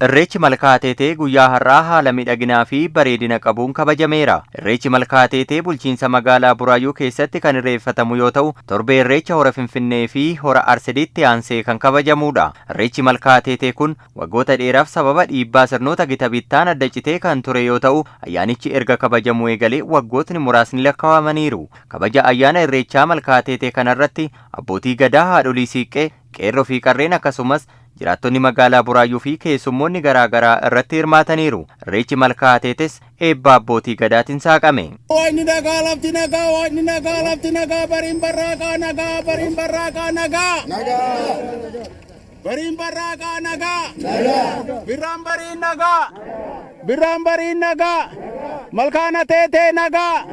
Irreechi Malkaa Ateetee guyyaa har'aa haala miidhaginaa fi bareedina qabuun kabajameera. Irreechi Malkaa Ateetee bulchiinsa magaalaa Buraayyuu keessatti kan irreeffatamu yoo ta'u, torbee Irreecha Hora Finfinnee fi Hora Arsediitti aansee kan kabajamudha. Irreechi Malkaa Ateetee kun waggoota dheeraaf sababa dhiibbaa sirnoota gita bittaan adda citee kan ture yoo ta'u, ayyaanichi erga kabajamuu eegalee waggootni muraasni lakkaawamaniiru. Kabaja ayyaana Irreechaa Malkaa Ateetee kanarratti abbootii gadaa, haadholii siiqqee, qeerroo fi qarreen akkasumas jiraattonni magaalaa Buraayyuu fi keessummoonni garaa garaa irratti hirmaataniiru. Irreechi Malkaa Ateetes eebba abbootii gadaatiin saaqame. Waaqni nagaa, lafti nagaa, waaqni nagaa, lafti nagaa, bariin barraaqaa nagaa, bariin barraaqaa nagaa. Bariin barraaqaa nagaa. Birraan bariin nagaa. Birraan bariin nagaa. Malkaan Ateetee nagaa.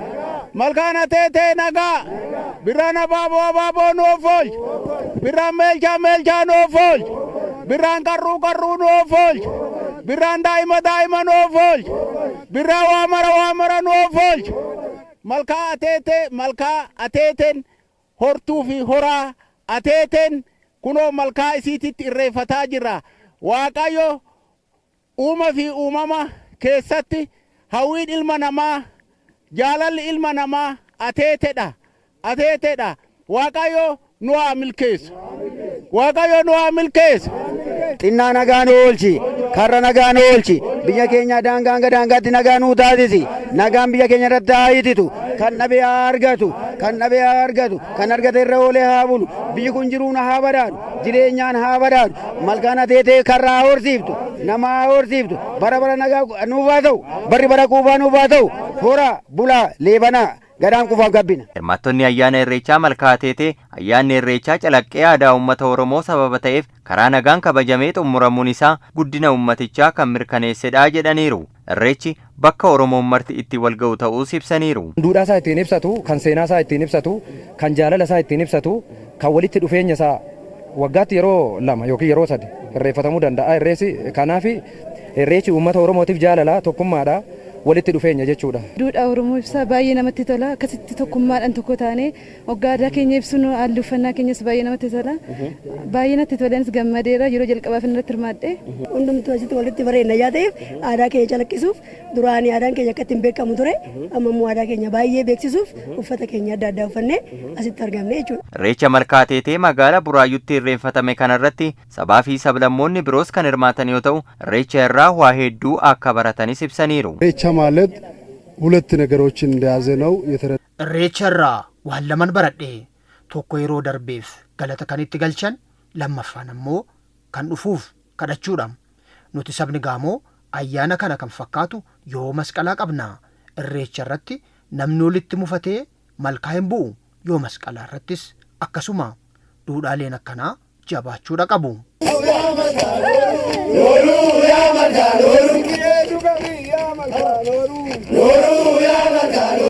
Malkaan Ateetee nagaa. Birraan abaaboo abaaboo nu oolchi. Birraan meelchaa meelchaa nu oolchi. Birraan qarruu qarruu nu oolchi. Birraan daa'ima daa'ima nu oolchi. Birraan waa mara waa mara nu oolchi. Malkaa Ateetee, malkaa Ateeteen hortuu fi horaa Ateeteen kunoo malkaa isiititti irreeffataa jirra. Waaqayyo uuma fi uumama keessatti hawwiin ilma namaa, jaalalli ilma namaa Ateetedha. Ateetedha. Waaqayyo nu haa milkeessu. Waaqayyo nu haa milkeessu. Xinnaa nagaa nu oolchi, karra nagaa nu oolchi, biyya keenya daangaa hanga daangaatti nagaa nuu taasisi, nagaan biyya keenya irratti haa hititu, kan dhabe haa argatu, kan dhabe haa argatu, kan argate irra oolee haa bulu, biyyi kun jiruun haa badhaadhu, jireenyaan haa badhaadhu, malkaan Ateetee karra haa horsiiftu, nama haa horsiiftu, bara bara nagaa nuuf haa ta'u, barri bara quufaa nuuf haa ta'u, hora bulaa leebanaa gadaan quufaaf gabbina. Hirmaattonni ayyaana Irreechaa Malkaa Ateetee ayyaanni Irreechaa calaqqee aadaa uummata Oromoo sababa ta'eef karaa nagaan kabajamee xumuramuun isaa guddina uummatichaa kan mirkaneessedha jedhaniiru. Irreechi bakka Oromoon marti itti wal ga'u ta'uus ibsaniiru. Duudhaa isaa ittiin ibsatu, kan seenaa isaa ittiin ibsatu, kan jaalala isaa ittiin ibsatu, kan walitti dhufeenya isaa waggaatti yeroo lama yookiin yeroo sadi irreeffatamuu danda'a. Irreessi kanaaf Irreechi uummata Oromootiif jaalala, tokkummaadha, walitti dhufeenya jechuudha. Duudhaa Oromoo ibsaa, baay'ee namatti tola. Akkasitti tokkummaadhaan tokko taanee waggaa aadaa keenya ibsinu, haalli uffannaa keenyas baay'ee namatti tola. Baay'ee natti toleens gammadeera, yeroo jalqabaaf irratti hirmaadhe. Hundumtuu asitti walitti bareedna yaa ta'eef aadaa keenya calaqqisuuf, duraanii aadaan keenya akka ittiin beekamu ture, amma immoo aadaa keenya baay'ee beeksisuuf uffata keenya adda addaa uffannee asitti argamne jechuudha. Irreecha Malkaa Ateetee magaalaa Buraayyuutti irreeffatame kanarratti sabaa fi sablammoonni biroos kan hirmaatan yoo ta'u, Irreecha irraa waa hedduu akka baratanis ibsaniiru. ኢሬቻ ማለት ሁለት ነገሮችን እንደያዘ ነው የተረ Irreecha irraa waan laman baradhe. Tokko yeroo darbeef galata kan itti galchan, lammaffaan ammoo kan dhufuuf kadhachuudha. Nuti sabni Gaamoo ayyaana kana kan fakkaatu yoo masqalaa qabna. Irreecha irratti namni walitti mufatee malkaa hin bu'u. Yoo masqalaa irrattis akkasuma duudhaaleen akkanaa jabaachuudha qabu.